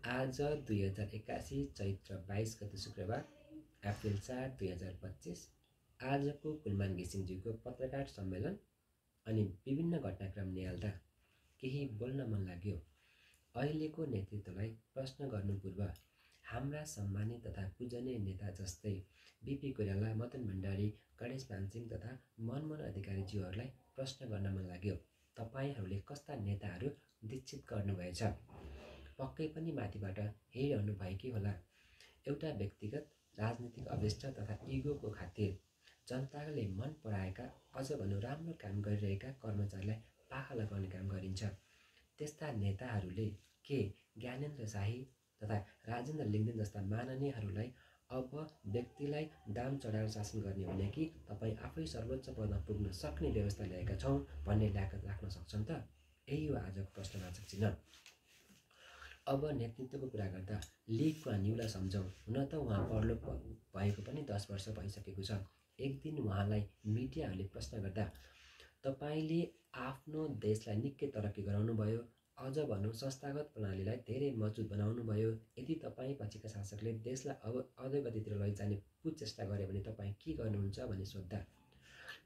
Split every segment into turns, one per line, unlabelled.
आज 2081 चैत्र 22 गते शुक्रबार अप्रिल 4 2025। आजको कुलमान घिसिङज्यूको पत्रकार सम्मेलन अनि विभिन्न घटनाक्रम निहाल्दा केही बोल्न मन लाग्यो। अहिलेको नेतृत्वलाई प्रश्न गर्नु पूर्व हाम्रा सम्मानित तथा पूजनीय नेता जस्तै बीपी कोइराला, मदन भण्डारी, गणेश मानसिंह तथा मनमोहन अधिकारीज्यूहरूलाई प्रश्न गर्न मन लाग्यो। तपाईहरूले कस्ता नेताहरू दीक्षित गर्नुभएछ? पक्कै पनि माथिबाट हेरिरहनु भएकै होला। एउटा व्यक्तिगत राजनीतिक अभिष्ट तथा इगोको खातिर जनताले मन पराएका अझ भनौँ राम्रो काम गरिरहेका कर्मचारीलाई पाखा लगाउने काम गरिन्छ। त्यस्ता नेताहरूले के ज्ञानेन्द्र शाही तथा राजेन्द्र लिङ्गदेन जस्ता माननीयहरूलाई अब व्यक्तिलाई दाम चढाएर शासन गर्ने हुने कि तपाईँ आफै सर्वोच्च पदमा पुग्न सक्ने व्यवस्था ल्याएका छौँ भन्ने ल्याकत राख्न सक्छन् त? यही हो आजको प्रश्नवाचक चिन्ह। अब नेतृत्वको कुरा गर्दा ली कुआन यूलाई सम्झौँ। हुन त उहाँ परलोक भएको पनि 10 वर्ष भइसकेको छ। एक दिन उहाँलाई मिडियाहरूले प्रश्न गर्दा तपाईँले आफ्नो देशलाई निकै तरक्की गराउनु भयो, अझ भनौँ संस्थागत प्रणालीलाई धेरै मजबुत बनाउनु भयो। यदि तपाईँ पछिका शासकले देशलाई अब अधोगतितिर लैजाने कुचेष्टा गरे भने तपाईँ के गर्नुहुन्छ भन्ने सोद्धा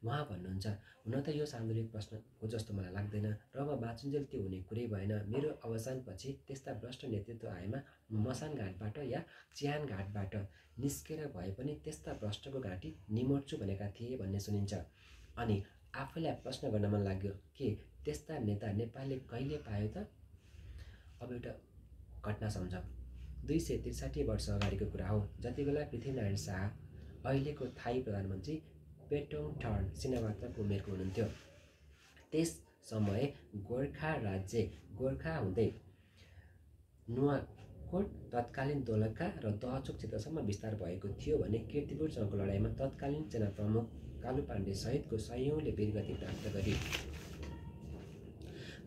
उहाँ भन्नुहुन्छ, हुन त यो सान्दर्भिक प्रश्न हो जस्तो मलाई लाग्दैन र म बाँचुन्जेल त्यो हुने कुरै भएन। मेरो अवसानपछि त्यस्ता भ्रष्ट नेतृत्व आएमा मसान घाटबाट या चिहान घाटबाट निस्केर भए पनि त्यस्ता भ्रष्टको घाँटी निमोड्छु भनेका थिए भन्ने सुनिन्छ। अनि आफैलाई प्रश्न गर्न मन लाग्यो, के त्यस्ता नेता नेपालले कहिले पायो त? अब एउटा घटना सम्झौँ। 263 वर्ष अगाडिको कुरा हो। जति बेला पृथ्वीनारायण शाह अहिलेको थाई प्रधानमन्त्री पेटोङ ठर्न सिनावात्रको उमेरको हुनुहुन्थ्यो। त्यस समय गोर्खा राज्य गोर्खा हुँदै नुवाकोट, तत्कालीन दोलखा र दहचोक क्षेत्रसम्म विस्तार भएको थियो भने कीर्तिपुरसँगको लडाइँमा तत्कालीन सेना प्रमुख कालु पाण्डे सहितको सयौँले वीरगति प्राप्त गरी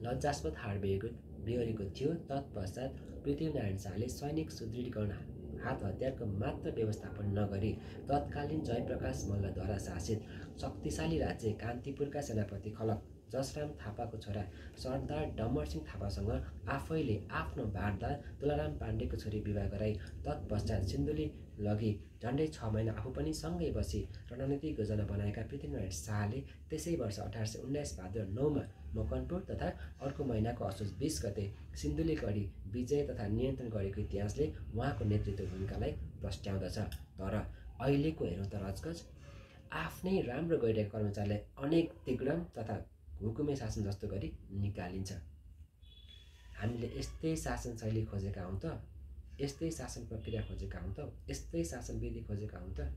लज्जास्पद हार बेहोरेको थियो। तत्पश्चात पृथ्वीनारायण शाहले सैनिक सुदृढीकरण, हात हतियारको मात्र व्यवस्थापन नगरी तत्कालीन जयप्रकाश मल्लद्वारा शासित शक्तिशाली राज्य कान्तिपुरका सेनापति खलक जसराम थापाको छोरा सरदार डम्बरसिंह थापासँग आफैले आफ्नो भारदार तुलाराम पाण्डेको छोरी विवाह गराई तत्पश्चात सिन्धुली लगी झन्डै 6 महिना आफू पनि सँगै बसी रणनीतिक योजना बनाएका पृथ्वीनारायण शाहले त्यसै वर्ष 1819 भाद्र 9मा मकनपुर तथा अर्को महिनाको असोज 20 गते सिन्धुली गढी विजय तथा नियन्त्रण गरेको इतिहासले उहाँको नेतृत्व भूमिकालाई प्रस्ट्याउँदछ। तर अहिलेको हेरौँ त रजगज, आफ्नै राम्रो गइरहेको कर्मचारीलाई अनेक तिग्रम तथा हुकुमे शासन जस्तो गरी निकालिन्छ। हामीले यस्तै शासन शैली खोजेका हौँ त? यस्तै शासन प्रक्रिया खोजेका हौँ त? यस्तै शासन विधि खोजेका हौँ त?